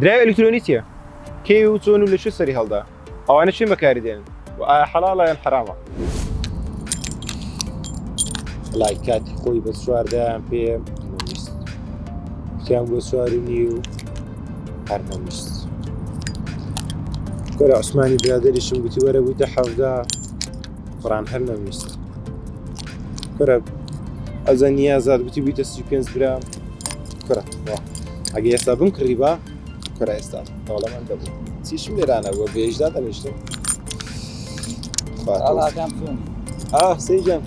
دراوی ئەلیکترۆنی چییە؟ کەی و چۆن و لە کوێ سەری هەڵدا؟ ئەوانە چێن بەکاری دێنن و ئایا حەڵاڵە یان حەرامە؟ وەڵای کاتی خۆی بە چواردەیان پێ نەویست وتیان بۆ چوار و نیو هەر نەویست کۆرە عوسمانی برادەریشم گوتی وەرە بوویتە حەڤدە قڕان هەر نەویست کورە ئەزە نیازاد گوتی بوویتە 35 برا کورە ئەگە ئێستا بم کڕی با کورە ئێستا دەوڵەمەند دەبوو چیشم لێرانە بووە بێژدا دەنیشتم آه سيجان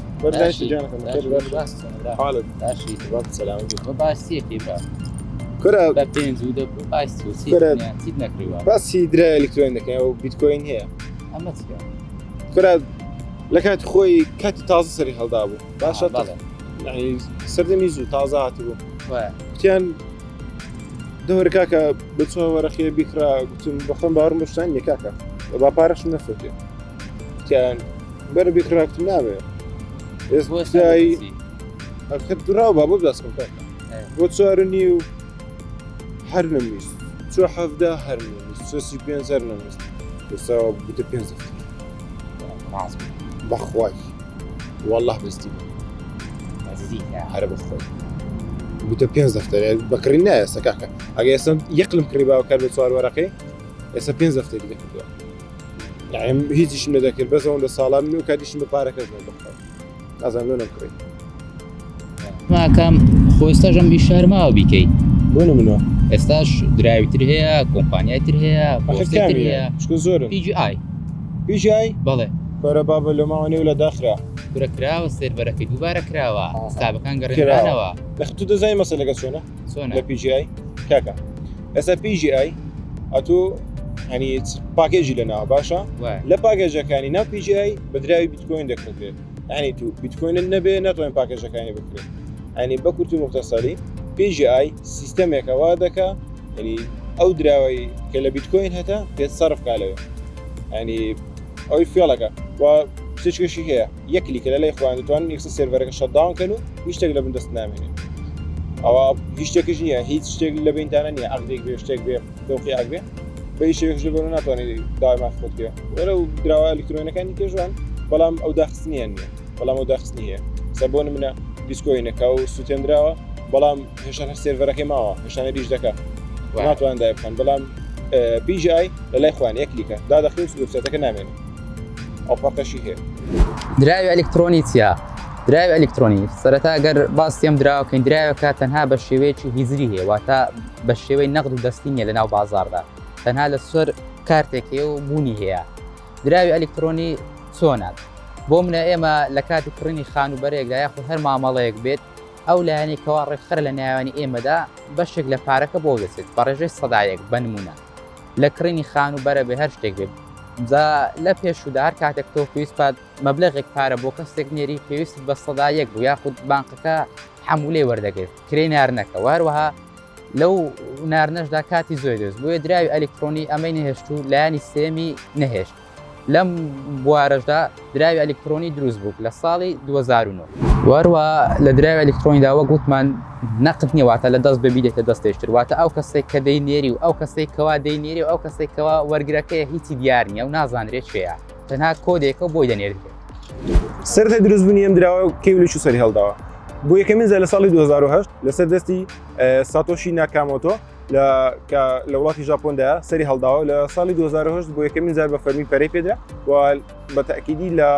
حالت سلام باسیەکی بە کورە بە پێنج و دە باس کورە چیت نەکڕیوە باسی درای ئەلکترۆن دەکەن ئەو بیتکۆین هەیە ئەمە چیە کورە لە کاتی خۆی کاتی تازە سەری هەڵدا بوو باشە سەردەمی زوو تازە هاتبوو وتیان دەوەرە کاکە بچۆ وەرەخیە بیکڕە گوتم بەخۆم باوەڕم بە شتان نییە کاکە با پارەشم نەفرۆتێ وتیان بەرە بیکڕە گوتم نابێ ئێستای ئەخر دراو با بۆ دەستکەم کاکە بۆ چوار و نیو هەر نەمویست چۆ حەڤدە هەر نەمویست چۆ 35 هەر نەمویست ئێستاوە بووتە پێنج دەفتەر بەخوای والله بەستی بوو هەرە بەخۆی بووتە پێنج دەفتەر بەکڕی نایە ئێستا کاکە ئەگە ئێستا یەکلم کڕی باوە کار بە چوار وەرەقەی ئێستا پێنج دەفتەری دەکردووە یعنی هیچیشم نەدەکرد بەس ئەوەندە ساڵان من و کاتیشم بە پارەکەش نەبخۆ نازانم لۆ نەمکڕی. ماکەم خۆ ئێستاش ئەم ئیشە هەر ماوە بیکەی. بۆ نمونە؟ ئێستاش دراوی تر هەیە، کۆمپانیای تر هەیە، ئەخر بۆرسەی تر کامیە؟ هەیە. چونکە زۆرن. PGI. PGI؟ بەڵێ. کورە بابە لۆ ماوە نێو لە داخرا. کورە کراوە سێرڤەرەکەی دووبارە کراوە، حسابەکان کراوە. گەڕێنرانەوە. دەخ تو دەزانی مەسەلەکە چۆنە؟ چۆنە؟ لە PGI؟ کاکە ئێستا PGI ئەتوو هەنی package ی لە ناوە باشە؟ وایە. لە package ەکانی ناو PGI بە دراوی بیتکۆین دەکڕدرێت. یعنی تو بیتکۆینت نەبێ ناتوانین package ەکانی بکرێت ینی بە کورتی مختصری PGI سیستەمێکە وا دەکا ینی ئەو دراوەی کە لە بیتکۆین هەتە پێ سەرف کا لەوێ ینی ئەوی فێڵەکە و شتێکشی هەیە یەک کلیکە لە لای خۆیان دەتوانن یەکسەر سێرڤەرەکە shutdown کەن و هیچ شتێک لە بن دەست نامێنێت ئەوە هیچ شتێکش نییە هیچ شتێک لە بینتانە نییە عەقدێک بێ شتێک بێ تەوقیعێک بێ بە هیچ شێوەیەکش لەبەر ناتوانێت داوای مافی خۆت بکەی وەرە و دراوە ئەلیکترۆنەکانی کێژوان بەڵام ئەو داخستنیان نییە بەڵام ئەو داخستنی هەیە سە بۆ نمونە بیتکۆینەکە و سووتێنراوە بەڵام هێشتا هەر سێرڤەرەکەی ماوە هێشتا هەریش دەکا ناتوان دای بخەن بەڵام PGI لە لای خۆیان یەک کلیکە دادەخری و وێبسایتەکە نامێنێت ئەو فەرقەشی هەیە. دراوی ئەلیکترۆنی چییە؟ دراوی ئەلیکترۆنی سەرەتا گەر باسی ئەم دراوەکەین دراوێکە تەنها بە شێوەیەکی هیزری هەیە واتە بە شێوەی نەقد و دەستی نییە لە ناو بازاردا تەنها لەسەر کارتێک هەیە و بوونی هەیە دراوی ئەلیکترۆنی چۆنە بۆ منە ئێمە لە کاتی کڕینی خانووبەرەیەکدا یاخود هەر مامەڵەیەک بێت ئەو لایەنەی کەوا ڕێکخەرە لە ناوانی ئێمەدا بەشێک لە پارەکە بۆ دەچێت بە ڕێژەی سەدایەک بە نمونە لە کڕینی خانووبەرە بێ هەر شتێک بێت جا لە پێشودا هەر کاتێک تۆ پێویست بات مەبلەغێک پارە بۆ کەسێک نێری پێویست بە 1% بوو یاخود بانقەکە حەمولەی وەردەگرت کرێی نارنەکە و هەروەها لەو نارنەشدا کاتی زۆری دەویست بۆیە دراوی ئەلیکترۆنی ئەمەی نەهێشت و لایەنی سێمی نەهێشت لەم بوارەشدا دراوی ئەلیکترۆنی دروست بوو لە ساڵی 2009 وەروە لە دراوی ئەلیکترۆنیدا وەک وتمان نەقد نییە واتە لە دەست ببیدێتە دەستێشتر واتە ئەو کەسێک کە دەینێری و ئەو کەسێک کەوا دەینێری و ئەو کەسێک کەوا وەرگرەکەی هیچی دیار نییە و نازانرێت چێە تەنها کۆدێکە و بۆی دەنێردرێت. سەرەتای دروستبوونی ئەم دراوە کەی و لە کوێ سەری هەڵداوە؟ بۆ یەکەمین جار لە ساڵی 2008 لەسەر دەستی ساتۆشی ناکامۆتۆ لە کە لە وڵاتی ژاپۆندا سەری هەڵداوە لە ساڵی 2008 بۆ یەکەمین جار بە فەرمی پەرەی پێدرا و بە تەئکیدی لە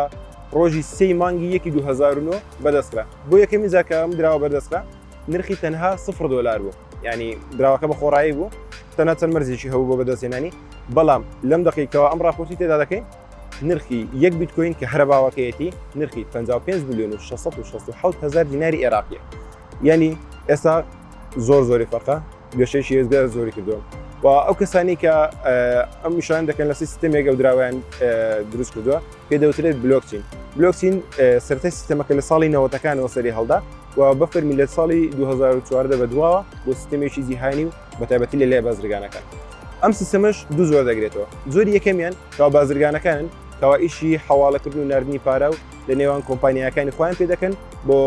ڕۆژی سێی مانگی یەکی 2009 بەدەستخرا بۆ یەکەمین جار کە ئەم دراوە بەردەستخرا نرخی تەنها 0 دۆلار بوو یعنی دراوەکە بە خۆڕایی بوو تەنها چەند مەرجێکی هەبوو بۆ بەدەستهێنانی بەڵام لەم دقیقەوە ئەم راپۆرتی تێدا دەکەین نرخی یەک بیتکۆین کە هەرە باوەکەیەتی نرخی 55 میلیۆن و 667 هزار دیناری عێراقیە یعنی ئێستا زۆر زۆری فەرقە گەشەیەکی ئێزگار زۆری کردووە و ئەو کەسانی کە ئەم میشان دەکەن لە سیستمێک ئەو دراویان دروست کردووە پێ دەوترێت blockchain. Blockchain سەرەتای سیستەمەکە لە ساڵی نەوەتەکانەوە سەری هەڵدا و بە فەرمی لە ساڵی 2014 بە دواوە بۆ سیستمێکی جیهانی و بەتایبەتی لە لای بازرگانەکان. ئەم سیستەمەش دوو زۆر دەگرێتەوە زۆری یەکەمیان کەوا بازرگانەکانن کەوا ئیشی حەواڵەکردن و ناردنی پارە و لە نێوان کۆمپانیاکانی خۆیان پێ دەکەن بۆ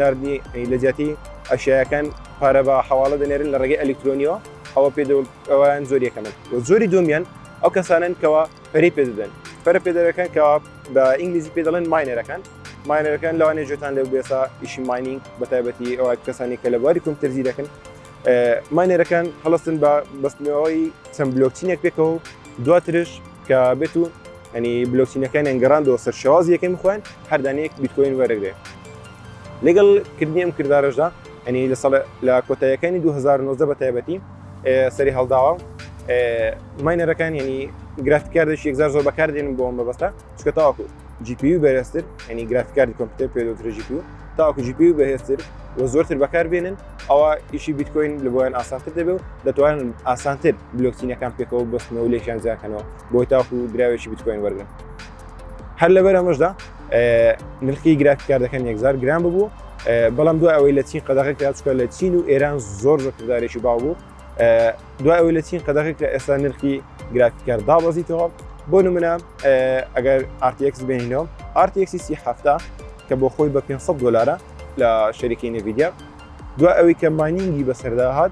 ناردنی لە جیاتی ئەشیایەکان پارە بە حەواڵە دەنێرن لە ڕێگەی ئەلیکترۆنیەوە. ئەوە پێ ئەویان زۆر یەکەمن و زۆری دومیان ئەو کەسانن کەوا پەرەی پێ دەدەن پەرە پێدەرەکان کەوا بە ئینگلیزی پێ دەڵێن miner ەکان miner ەکان لەوانەیە جوێتان لێو بێسا ئیشی mining بە تایبەتی ئەوە کەسانی کە لە بواری کۆمپیوتەر زیرەکن miner ەکان هەڵستن بە بەستنەوەی چەند blockchain ێک پێکەوە و دواترش کە بێت و ئەنی blockchain ەکانیان گەڕاندەوە سەر شێوازی یەکەمی خۆیان هەردانەیەک بیتکۆین وەرەگرێ لەگەڵ کردنی ئەم کردارەشدا ئەنی لە ساڵ لە کۆتایەکانی 2019 بە تایبەتی سەری هەڵداوە miner ەکان یعنی graphic card ێکی یەکجار زۆر بەکاردێنن بۆ ئەم مەبەستە چونکە تاوەکو GPU بەرزتر یعنی graphic card ی کۆمپیوتەر پێ دەوترێ GPU تاوەکو GPU بەهێزتر و زۆرتر بەکاربێنن ئەوە ئیشی بیتکۆین لە بۆیان ئاسانتر دەبێت و دەتوانن ئاسانتر blockchain ەکان پێکەوە بەستنەوە لێکیان زیاکەنەوە بۆی تاوەکو دراوێکی بیتکۆین وەرگن هەر لەبەر ئەمەشدا نرخی graphic card ەکان یەکجار گران ببوو بەڵام دوای ئەوەی لە چین قەدەغە کرا چونکە لە چین و ئێران زۆر زۆر کردارێکی باو بوو دوای ئەوەی لە چین قەدەغە کرا ئێستا نرخی graphic card دابەزیتەوە بۆ نمونە ئەگەر RTX بێنینەوە RTX سی هەفتا کە بۆ خۆی بە 500 دلارە لە شەریکەی نڤیدیا دوای ئەوەی کە mining ی بەسەردا هات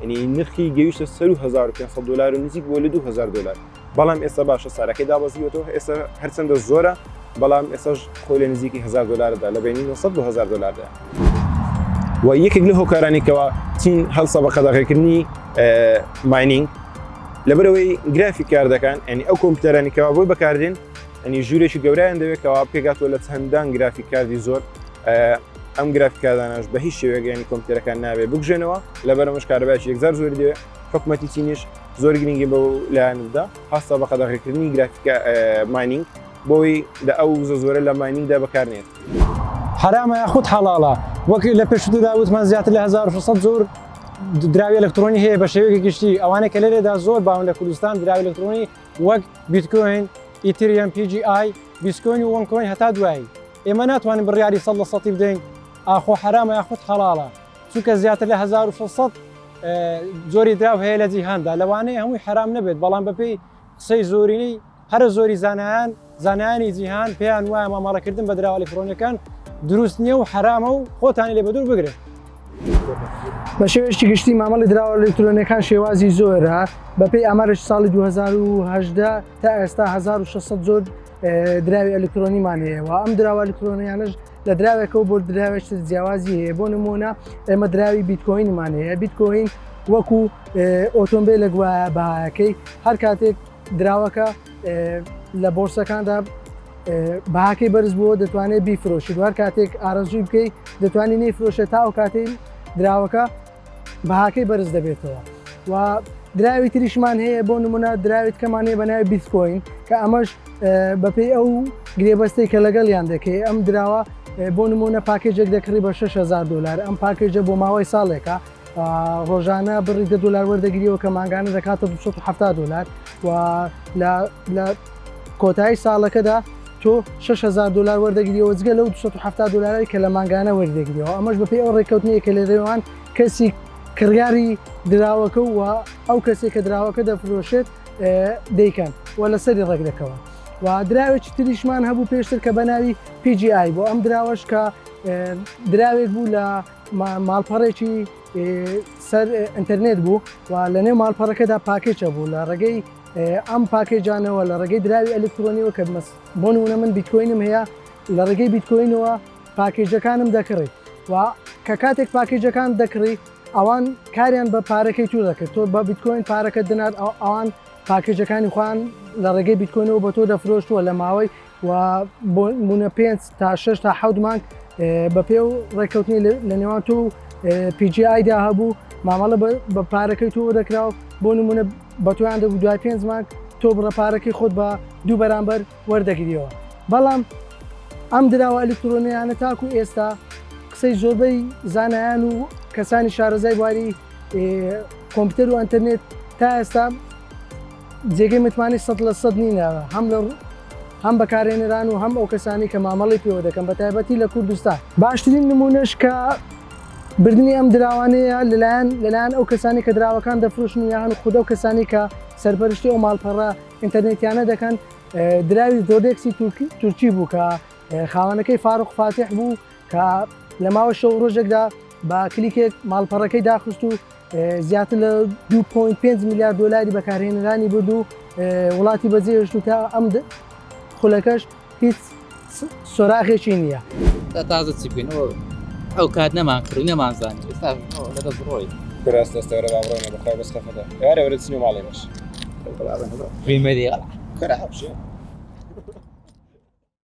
ینی نرخی گەیشتە سەر 1500 دلار و نزیک بۆ لە 2000 دلار بەڵام ئێستا باشە سارەکەی دابەزیوەتەوە ئێستا هەرچەندە زۆرە بەڵام ئێستاش خۆی لە نزیکی 1000 دلاردا لە بینی 900 بۆ 1000 دلاردا و یەکێک لە هۆکارانی کەوا چین هەڵسە بە قەدەغەکردنی mining لەبەرەوەی graphic card ەکان ئەنی ئەو کۆمپیوتەرانی کەوا بۆی بەکاردێن ئەنی ژوورێکی گەورایان دەوێت کەوا پێگاتوە لە چەندان graphic card ی زۆر ئەم graphic card انەش بە هیچ شێوەیەک کۆمپیوتەرەکان نابێ بگژێنەوە لەبەرەمەش کارەبایکی یەکجار زۆری دەوێت حکومەتی چینیش زۆر گرنگی بەو لایەندا هەستا بە قەدەغەکردنی گرافیکە mining بۆی لە ئەو وزە زۆرە لە mining دا بەکارنێت. حەرامە یاخود حەڵاڵە؟ وەک لە پێشووتردا وتمان زیاتر لە 1600 جۆر دراوی ئەلکترۆنی هەیە بە شێوەیەکی گشتی ئەوانەی کە لێرەدا زۆر باون لە کوردستان دراوی ئەلکترۆنی وەک بیتکۆین، ئیتریەم، PGI، بیسکۆین و وەنکۆین هەتا دوایی ئێمە ناتوانین بڕیاری سەد لە سەتی بدەین ئاخۆ حەرامە یاخود حەڵاڵە چونکە زیاتر لە 1600 جۆری دراو هەیە لە جیهاندا لەوانەیە هەمووی حەرام نەبێت بەڵام بەپێی قسەی زۆرینەی هەرە زۆری زانایان زانایانی جیهان پێیان وایە مامەڵەکردن بە دراوە ئەلیکترۆنیەکان دروست نییە و حەرامە و خۆتانی لێ بەدوور بگرن. بە شێوەیەکی گشتی مامەڵی دراوە ئەلیکترۆنیەکان شێوازی زۆرە بەپێی ئامارێکی ساڵی 2018 تا ئێستا 1600 جۆر دراوی ئەلیکترۆنیمان هەیە و ئەم دراوە ئەلیکترۆنیانەش لە دراوێکەوە بۆ دراوێکی تر جیاوازی هەیە بۆ نمونە ئێمە دراوی بیتکۆینمان هەیە بیتکۆین وەکو ئۆتۆمبیلێک وایە بەهایەکەی هەر کاتێک دراوەکە لە بۆرسەکاندا بەهاکەی بەرز بووە دەتوانێت بیفرۆشیت هەر کاتێک ئارەزووی بکەیت دەتوانانی نەیفرۆشێت تا ئەو کاتەی دراوەکە بەهاکەی بەرز دەبێتەوە و دراوی تریشمان هەیە بۆ نمونە دراوی تکەمان هەیە بە ناوی بیتکۆین کە ئەمەش بەپێی ئەو گرێبەستەی کە لەگەڵیان دەکەی ئەم دراوە بۆ نمونە package ێک دەکڕی بە 6000 دلار ئەم package ە بۆ ماوەی ساڵێکە ڕۆژانە بڕی دە دلار وەردەگریەوە کە مانگانە دەکاتە 270 دلار و لە کۆتایی ساڵەکەدا تۆ 6000 دلار وەردەگریەوە جگە لەو 270 دلارەی کە لە مانگانە وەردەگریەوە ئەمەش بەپێی ئەو ڕێککەوتنەیە کە لە نێوان کەسی کڕیاری دراوەکە و ئەو کەسێک کە دراوەکە دەفرۆشێت دەیکەن و لەسەری ڕێک دەکەون و دراوێکی تریشمان هەبوو پێشتر کە بە ناوی PGI بۆ ئەم دراوەش کە دراوێک بوو لە ماڵپەڕێکی سەر ئینتەرنێت بوو و لە نێو ماڵپەڕەکەدا package هەبوو لە ڕێگەی ئەم package انەوە لە ڕێگەی دراوی ئەلکترۆنیەوە کە بۆ نمونە من بیتکۆینم هەیە لە ڕێگەی بیتکۆینەوە package ەکانم دەکڕی و کە کاتێک package ەکان دەکڕی ئەوان کاریان بە پارەکەی تو دەکرد تۆ بە بیتکۆین پارەکە دەنارد ئەوان package ەکانی خۆیان لە ڕێگەی بیتکۆینەوە بە تۆ دەفرۆشتووە لە ماوەی و بۆ نمونە پێنج تا شەش تا حەوت مانگ بە پێ و ڕێککەوتنی لە نێوان تۆ و PGI دا هەبوو مامەڵە بە پارەکەی تۆ دەکرا و بۆ نمونە بە تۆیان دەبوو دوای پێنج مانگ تۆ بڕە پارەکەی خۆت بە دوو بەرامبەر وەردەگریەوە بەڵام ئەم دراوە ئەلکترۆنیانە تاکو ئێستا قسەی زۆربەی زانایان و کەسانی شارەزای بواری کۆمپیوتەر و ئەتەرنێت تا ئێستا جێگەی متمانەی 100% نینە هەم لە هەم بەکارهێنەران و هەم ئەو کەسانی کە مامەڵی پێوە دەکەن بە تایبەتی لە کوردستان باشترین نمونەش کە بردنی ئەم دراوانەیە لەلایەن لەلایەن ئەو کەسانی کە دراوەکان دەفرۆشن و یان خودە و کەسانی کە سەرپەرشتی ئەو ماڵپەڕە ئینتەرنێتیانە دەکەن دراوی زۆدێکسی تورکی بوو کە خاوەنەکەی فاروق فاتح بوو کە لە ماوەی شەو ڕۆژێکدا بە کلیکێک ماڵپەڕەکەی داخست و زیاتر لە 2.5 میلیارد دۆلاری بەکارهێنەرانی برد و وڵاتی بەجێهێشت و تا ئەم خولەکەش هیچ سۆراخێکی نییە. تا تازە چی بکەین ئەو کات نەمان کڕی نەمان زانی ئێستا لە دەست ڕۆی. کورە ئەستە ئەستە وەرە با بڕۆینە بەخوای بەس خەفەتە ئێوارێ وەرە چینە ماڵێ بەش. فریمەری. کورە هەبژێ.